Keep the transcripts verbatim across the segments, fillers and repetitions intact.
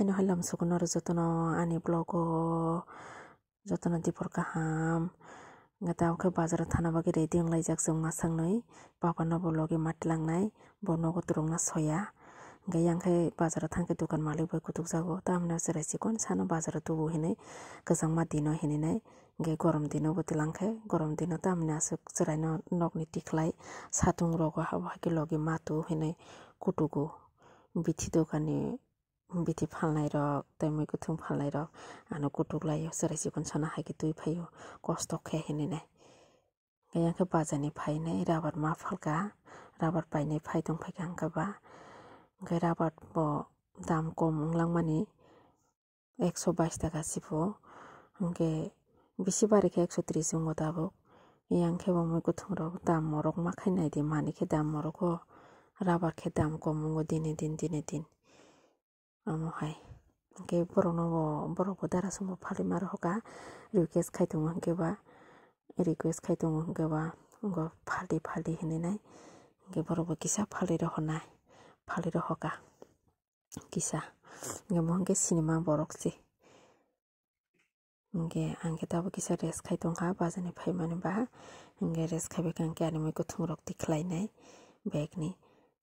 Ano hai lam sukuno aro jotono ani vlog o jotono dipor kaham. Hwnkhe tabuk khe bazar o thana bagwi ready wng laijak chwng masaknwi. Papa no bo logi ma tlangnai, bo nogo twrwngna soya. Hwnkhe yang khe bazar o thang khe dukan malik bai kutuk jago, tamni chwrai chikon sano bazar o tubu hinwi kwchangma dino hininai. Hwnkhe gorom dino bo tlang khe, gorom dino tamni aswk chwraino nokni tikhlai satung rogo abo hai khe logi ma tu hinwi kutugo. Bithi dogani bithi phalnai rok tei mui kwthwng phalnai rok ano kutuk laio, chwrai chikon sano hai khe twi phaio, kosto khe hinwi nai. Hwnkhe yang khe bazar ni phainai rubber ma phalka, rubber painai phai tong phaikha hwnkhe ba, hwnkhe rubber bo dam kom wng langmani, ekso bais taka sibo, hwnkhe bisi bari khe ekso tris wngo tabuk. Yang khe bo mui kwthwng rok dam morok ma khai nai di, mani khe dam morok o, rubber khe dam kom wngo dini din dini din. Omo hai. Hwnkhe borokno bo, borok bo dara songbo phalwi ma rohorkha, request khai tongo hwnkhe ba, request khai tongo hwnkhe ba, wngkha phaldi phaldi hinwi nai. Hwnkhe borok bo kisa phalwi rohornai, phalwi rohorkha kisa. Hwnkhe bo hwnkhe sinima borok se. Hwnkhe ang khe tabuk kisa rest khai tongkha, bazar ni phaimani ba. Hwnkhe rest khai bai khe ang khe ani mui kwthwng rok tikhlainai bag ni.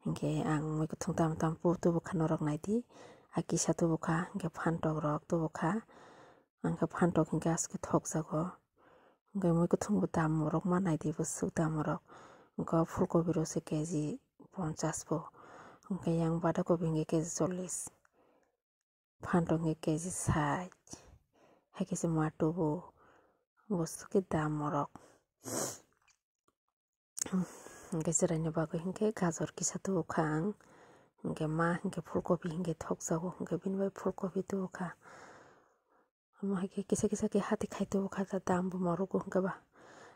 Hwnkhe ang mui kwthwng tamo tamo po tubu kha norok naidi. A kisa tubu kha, hwnkhe phantok rok tubu kha. Ang khe phantok hwnkhe aswk thokjago. Hwnkhe mui kwthwng bo dam rok ma naidi, bwswk dam rok. Hwnkhe o phulkobi rok se K G ponchas bo. Hwnkhe yang bada kobi hwnkhe K G chollis. Phantok hwnkhe K G sait. Hai khe se ma tubu. Bwswk khe dam rok. Hwnkhe chwraini bagwi hwnkhe gajor kisa tubu kha ang. Hwnkhe ma hwnkhe phulkobi hwnkhe thokjago, hwnkhe bini bai phulkobi tubu kha. Omo hai khe kisa kisa khe hati khai tubu kha, ta dam bo morogo hwnkhe ba.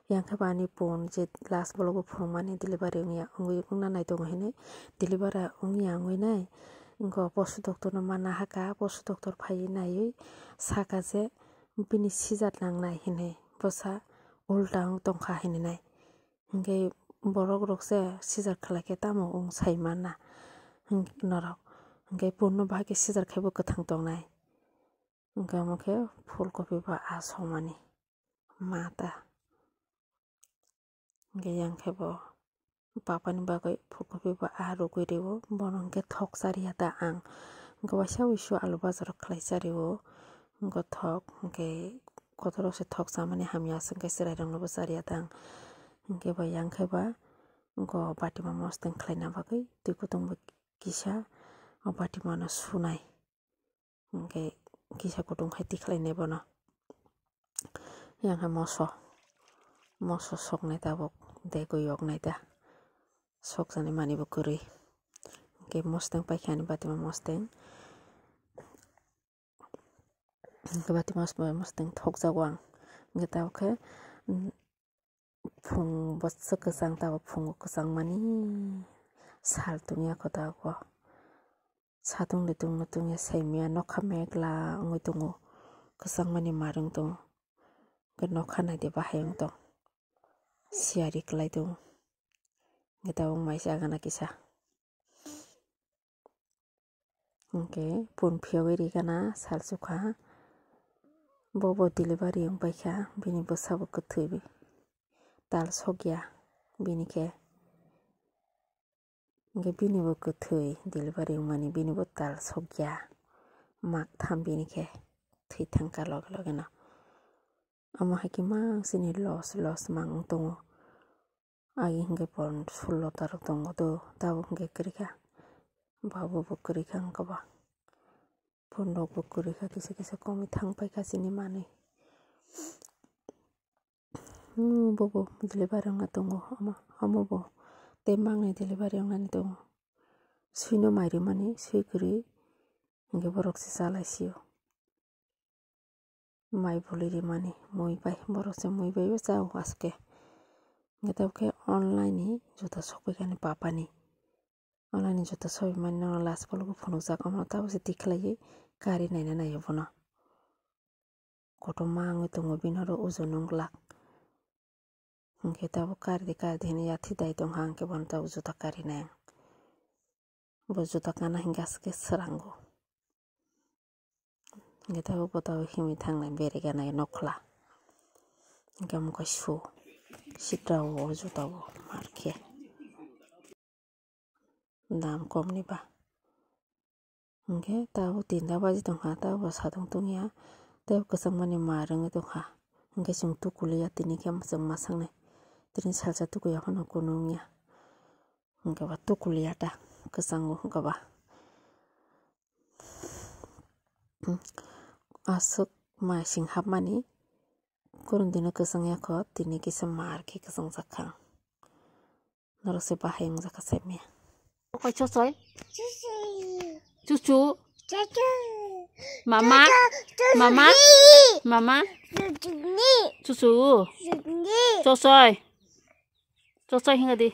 Yang khe ba ani pon je last bologo phunukmani delivery wngya, wngwi wngna nai tongo hinwi delivery wngya wngwi nai. Wngkha posu doctor no ma nahaka, posu doctor phaiwi naiwi saka je bini seizure nangnai hinwi, bwsa ulta wng tongkha hinwi nai. Hwnkhe borok rok se seizure khlai khe tamo wng sai mana hwnkhe norok. Hwnkhe pon no bahai khe seizure khaibo kwthang tongnai. Hwnkhe omo khe phulkobi ba a songmani mata. Hwnkhe yang khe bo papani bagwi phulkobi ba a rwgwi rwo, bono hwnkhe thok chariya ta ang. Hwnkhe waisa wuisu alu bajaro khlai chario, hwnkhe thok, hwnkhe kotorok se thok chamani hamya aswk hwnkhe chwrairokno bo chariya ta ang. Hwnkhe bo yang khe ba, hwnkhe o batima mosteng khlaina bagwi twi kutung bo kisa o batima no sunai. Hwnkhe kisa kutung hai tikhlainai bono. Yang hai moso, moso soknai tabuk, dego yoknai ta. Sokjani mani bo kwrwi. Hwnkhe mosteng paikha ani batima mosteng. Hwnkhe batima mos-, mosteng thokjago ang. Hwnkhe tabuk khe, mm, phung bwswk kwchang, tabuk phungo kwchang mani sal tungya kho tabuk. Satung de tungno tungya saimya nokha megla wngwi tongo, kwchangmani mar wng tongo, hwnkhe nokha naide bahai wng tong, siyari kwlai tongo, hwnkhe tabuk maisa agana kisa, hwnkhe pun phiyogwi rigana sal sukha, bobo delivery wng paikha, bini bwsabo kwthwi, tal sokya bini khe. Hwnkhe bini bo kwthwi delivery wngmani, bini bo tal sokya, mak tham bini khe thwi thangkha loge loge no. Omo hai khe mang sini loss, loss mang wng tongo. Agi hwnkhe pon sullo tarok tongo do, tabuk hwnkhe kwrwikha, babu bo kwrwikha wngkha ba. Pondok bo kwrwi kha, kisa kisa komwi thang paikha chini manwi. Hmm, bobo delivery wngna tongo, omo, omo bo tei mangni delivery wngnani tongo. Swino mai rwmani, swi kwrwi hwnkhe borok se chalai sio. Mai boli rwmani mui bai, borok se mui bai bo chao aske. Hwnkhe tabuk khe online ni juta sokphaikha ani papani. Online ni juta sokphaimani no last bologo phunukjak, omo tabuk se tikhlaiwi kari naina naio bono. Kotorma wngwi tongo bini oro ojon wng glak. Hwnkhe tabuk kari di, kari di hinwi yathi dai tongkha, hwnkhe bono tabuk juta karinai ang. Bo juta kana hinkhe aswk khe swrango. Hwnkhe tabuk bo tabuk himwi thangnai bere gana nokhla. Hwnkhe omo khe su. Sitra o juta o mar khe. Dam kom ni ba. Hwnkhe tabuk tinta baji tongkha, tabuk bo satung tungya, tei kwchangmani mar wngwi tongkha. Hwnkhe chwng tukuliya, tini khe chwng ma sangnai. Tini salsa tukuya phano kunu wngya. Hwnkhe ba tukuliya ta kwchango hwnkhe ba. Aswk mai sing hapmani kurun dino kwchang yakho, tini kisa mar khe kwchangjak kha. Norok se bahai wngjakha saimanya. Okoi chosoi? Chuchu. Mama. Mama. Mama. Chuchu. Chosoi. Chosoi hinga di.